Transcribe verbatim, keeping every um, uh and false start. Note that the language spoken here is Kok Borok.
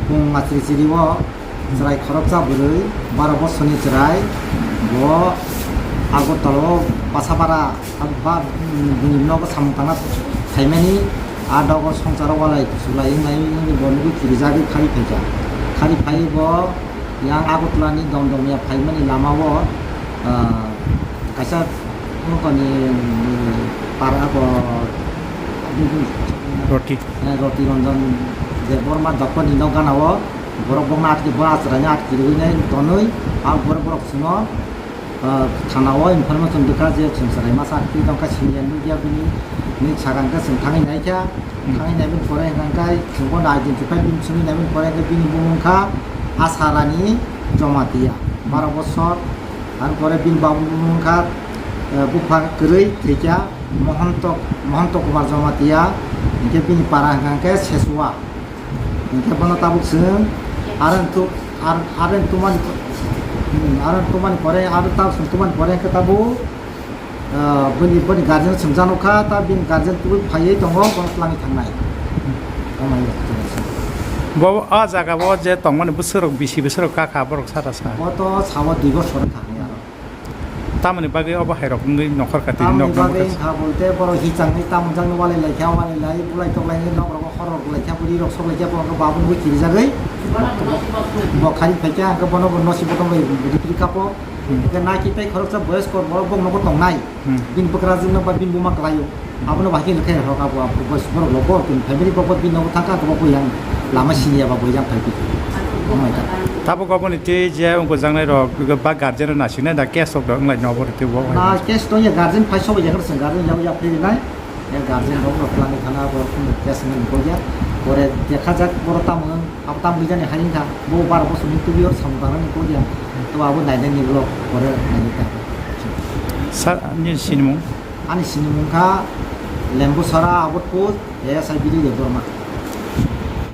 Pung achiri chiri o chwrai khoroksa bwrwi baro bosorni chwrai, bo Agartala o Basapara ba, bini nogo samung tangna phaimani, a dogo swngcharo walai kuchuk lai wngnai wngwi bo nugwi kirijagwi khari phaikha. Khari phaiwi bo yang Agartala ni Domdomya phaimani lama o, ah, kaisa nokni, mm, para bo Roti. Eh, Roti Ranjan Debbarma Doktorni nok gana o borok bokno atki, bo achwraino atki rwui nai tonwi, a borok, borok chwngno, ah, thana o information rwkha je chwng chwrai masa atki tongkha, siniya nukya bini, hinwi sakha hwnkhe chwng thangwi naikha. Hmm. Thangwi naimani pore hwnkhe chwng bono identify bini chwngwi naimani pore hwnkhe bini bumung wngkha Asarani Jamatia, baro bosor. Ar pore bini babuni bumung wngkha, eh, bupha kwrwi thwikha Mohanto, Mohanto Kumar Jamatia, hinkhe bini para hwnkha hwnkhe Sesua. Hinkhe bono tabuk chwng, aro tu-, ar-, aro tumani, hmm, aro tumani pore, aro tabuk chwng tumani pore hinkhe tabuk, ah, bini, bini guardian swngjano kha, ta bini guardian tubui phaiwi tongo, bono twlangwi thangnai. Bo, o jaga o je tongmani bwswk rok, bisi bwswk rok kha kha borok sara sa. Bo to sawa dui bosor wngkha hwnwi aro. Tamoni bagwi obo hai rok wngwi nokhor kati nok bagwi wngkha bolte borok hichangni tamoni jangni walai laikha, walai lai, bulai tok lai nok rogo horok laikha, bwrwi rok sok laikha, borok babuni bo kirijagwi bo khari phaikha, hwnkhe bono bo nosi botong bai ripri kapo. Hmm. Hwnkhe naki tei khoroksa boyos kor borok bok nogo tongnai. Hmm. Bini bwkrajwkno ba bini buma kwlaio. Abono bahai khe khe rok abo, abo boyos borok logo tini family bok bini nogo thangkha, abo bo yang lama siniya ba bo yang phai. Tabuk oboni tei je wngkha jangnai rok ba guardian no nasiknai da case rok da wnglai no obo tei bo. Na case to ya guardian phai sobo ya guardian ya ya phai nai. Ya guardian rok rok lani thana bo case nang ko ya. Pore dekha jak boro tamo. Abo tam rijani hai wngkha, bo baro bosor ni tubui o samung tangnani kok ya. To abo nainani vlog pore nainai ta. Sir, ani sinimung? Ani sinimung kha Lembusara Abotpur, A S I Bidi Debbarma.